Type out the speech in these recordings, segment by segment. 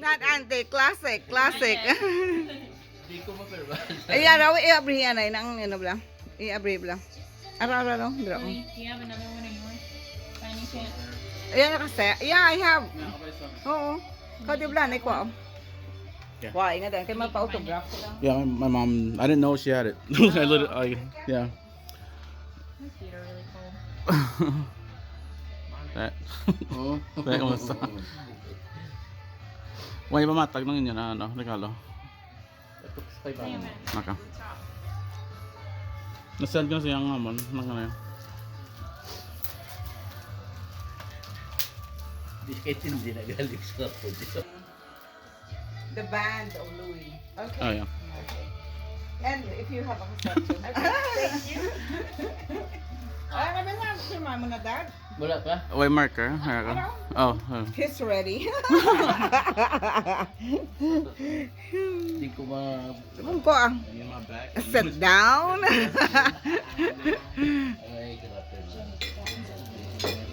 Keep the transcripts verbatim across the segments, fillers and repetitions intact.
That auntie, classic, classic. Di ko mapirma. Ayan, raw, i-abrihan na yun. Ang ano bla? I-abri bla. Ara, ara, no? Dira ko. Wait, do you have another one of yours? By any chance? Ayan, kasi. Yeah, I have. Oo. Kau di bla, na ikuha, oh. Yeah. Why? Nga din, kay mapa-autograph ko lang. Yeah, my, my mom, I didn't know she had it. I lit- I, yeah. My feet are really cold. Eh. Oh. Eh, kumusta? Wala ba matag ng inyo na, ano, regalo? Maka. Na-send ko na siya ng, ano, ng, ano, Di kahit hindi na galing sa ako dito. The band of Louis. Okay. Oh, yeah. Okay. And if you have a question. Okay, thank you. Ah, ano na, sir, mama na, dad? Wala pa? Why marker? Marker? Oh, oh. He's ready. Hindi ko ma- Ewan ko, ah. Hindi ma-back. Sit down. Ay, grabe.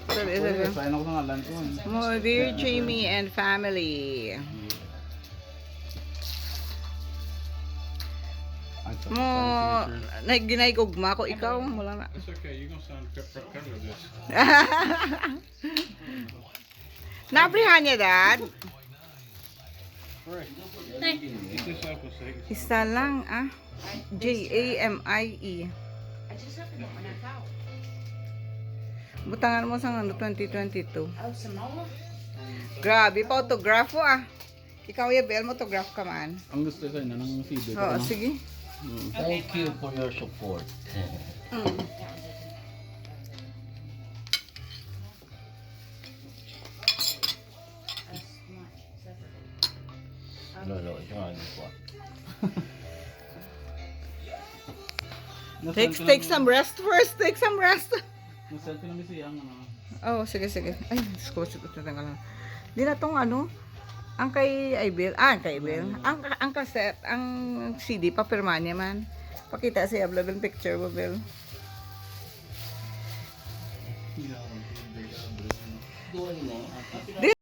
Sabi, sabi. Uy, sayang ako sa ngalan ko, eh. Mo, dear Jamie and family. Ay, sa Mo, sa na, ginaygugma ko, ikaw, wala na. It's okay, you gonna sound good for cover this. Nabrihan niya, Dad? Isa lang, ah. J A M I E. Butangan mo sa ano, twenty twenty-two. Grabe, pa-autograph, ah. Ikaw, Yabel, mo-autograph ka man. Ang gusto sa inyo, ng C D ko, Oo, ano? Sige. Mm. Thank you for your support. Mm. Lolo, ito nga ang kuha. Take, take some rest first. Take some rest. Na-send ko na siya ang ano. Oh, sige, sige. Ay, Diyos ko, sige, tatanggal lang. Di na tong ano, ang kay Ibel, ah, ang kay Ibel. Ang, ang cassette, ang C D, papirma niya man. Pakita sa iya, Bel, picture mo, Bel. Doon na.